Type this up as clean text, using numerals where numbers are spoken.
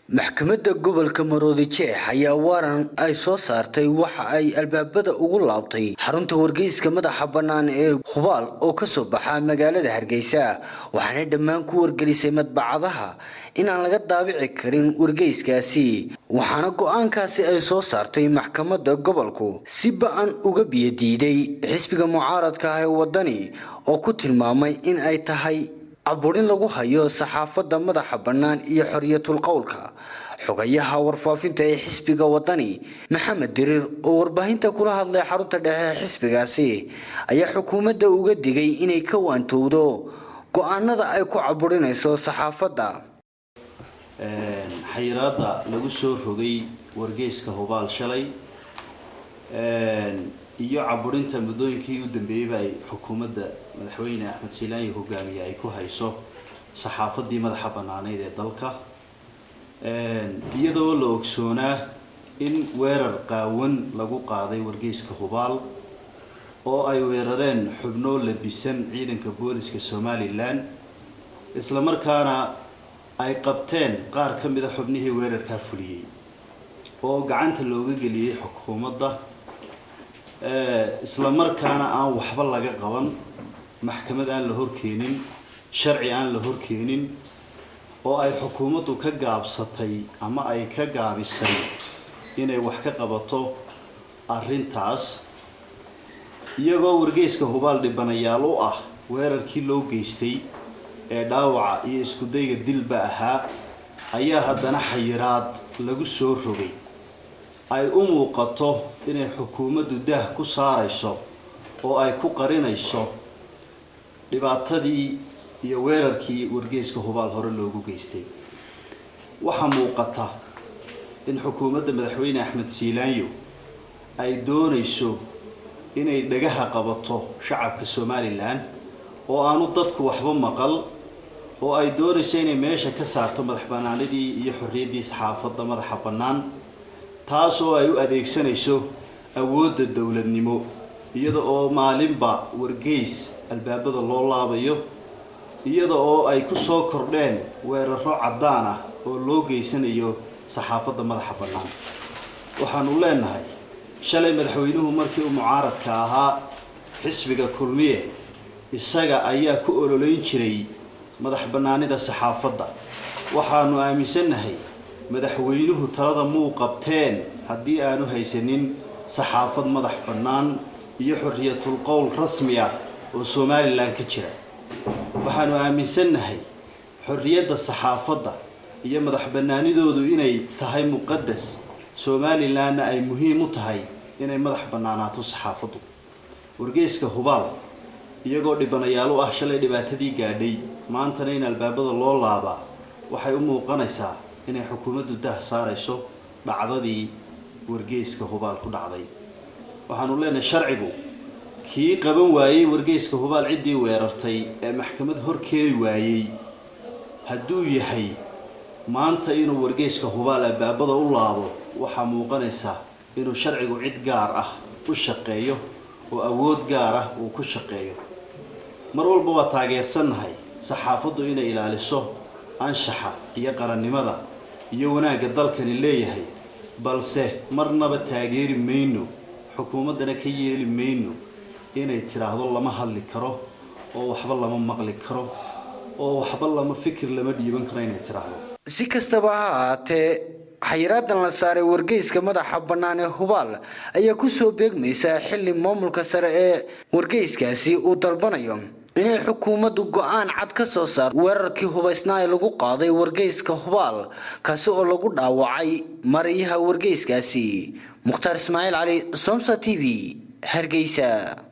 Maxkamadda gobolka Maroodi Jeex ayaa waran ay soo saartay waxa ay albaabada ugu laabtay xarunta wargeyska madaxa bannaan ee Hubaal oo ka soo baxa magaalada Hargeysa, waxaanay dhammaan ku wargelisay madbacadaha inaan laga daabici karin wargeyskaasi. Waxaana go-aankaasi ay soo saartay maxkamadda gobolku si ba-an uga biyodiiday xisbiga mucaaradka ah ee Wadani, oo ku tilmaamay in ay tahay caburin lagu hayo saxaafadda madaxa bannaan iyo xoriyatul qowlka. Xogayaha warfaafinta ee xisbiga Wadani, Maxamed Diriir, oo warbaahinta kula hadlay xarunta dhexe ee xisbigaasi, ayaa xukuumadda uga digay inay ka waantowdo go-aanada ay ku caburinayso saxaafadda. Xayiraadda lagu soo rogay wargeyska Hubaal shalay iyo caburinta muddooyinkii u dambeeyeyba ay xukuumadda madaxweyne Axmed Siilaanyi hogaamiye ay ku hayso saxaafaddii madaxa banaaneyd ee dalka, iyadoo la ogsoonaa in weerar qaawan lagu qaaday wargeyska Hubaal oo ay weerareen xubno labisan ciidanka booliska Somaliland, isla markaana ay qabteen qaar ka mida xubnihii weerarkaa fuliyey oo gacanta looga geliyey xukuumadda, isla markaana aan waxba laga qaban, maxkamad aan la horkeenin, sharci aan la horkeenin, oo ay xukuumaddu ka gaabsatay ama ay ka gaabisay inay wax ka qabato arrintaas, iyagoo wargeyska Hubaal dhibanayaal u ah weerarkii loo geystay ee dhaawaca iyo iskudayga dilba ahaa, ayaa haddana xayiraad lagu soo rogay ay u muuqato inay xukuumaddu daah ku saarayso oo ay ku qarinayso dhibaatadii iyo weerarkii wargeyska Hubaal hore loogu geystay. Waxaa muuqata in xukuumadda madaxweyne Axmed Siilaanyo ay doonayso inay dhagaha qabato shacabka Somaliland oo aanu dadku waxba maqal, oo ay doonayso inay meesha ka saarto madax bannaanidii iyo xorriyaddii saxaafadda madaxa bannaan, taas oo ay u adeegsanayso awoodda dowladnimo, iyada oo maalinba wargeys albaabada loo laabayo, iyada oo ay ku soo kordheen weeraro caddaan ah oo loo geysanayo saxaafadda madaxa bannaan. Waxaanu leenahay, shalay madaxweynuhu markii uu mucaaradka ahaa xisbiga Kulmiye, isaga ayaa ku ololeyn jiray madax bannaanida saxaafadda. Waxaanu aaminsannahay madaxweynuhu talada muu qabteen haddii aanu haysanin saxaafad madax bannaan iyo xorriyatul qowl rasmi ah oo Somaliland ka jira. Waxaanu aaminsannahay xorriyadda saxaafadda iyo madax bannaanidoodu inay tahay muqadas, Somalilandna ay muhiim u tahay inay madax bannaanaato saxaafaddu. Wargeyska Hubaal, iyagoo dhibanayaal u ah shalay dhibaatadii gaadhay, maantana in albaabada loo laabaa waxay u muuqanaysaa inay xukuumaddu daah saarayso dhacdadii wargeyska Hubaal ku dhacday. Waxaanu leenahay, sharcigu kii qaban waayey wargeyska Hubaal ciddii weerartay ee maxkamad hor keeni waayey hadduu yahay, maanta inuu wargeyska Hubaal albaabada u laabo waxaa muuqanaysaa inuu sharcigu cid gaar ah u shaqeeyo oo awood gaar ah uu ku shaqeeyo. Mar walba waa taageersannahay saxaafaddu inay ilaaliso anshaxa iyo qarannimada iyo wanaagga dalkani leeyahay, balse marnaba taageeri mayno, xukuumaddana ka yeeli mayno inay tidhaahdo lama hadli karo oo waxba lama maqli karo oo waxba lama fikir lama dhiiban karo inay tidhaahdo. Si kastaba ha ahaatee, xayiraadan la saaray wargeyska madaxa bannaan ee Hubaal ayaa ku soo beegmaysa xilli maamulka sare ee wargeyskaasi uu dalbanayo inay xukuumaddu go-aan cad ka soo saarto weerarkii hubaysnaa ee lagu qaaday wargeyska Hubaal, kaasi oo lagu dhaawacay mariyaha wargeyskaasi. Mukhtaar Ismaaciil Cali, Somsa TV, Hargeysa.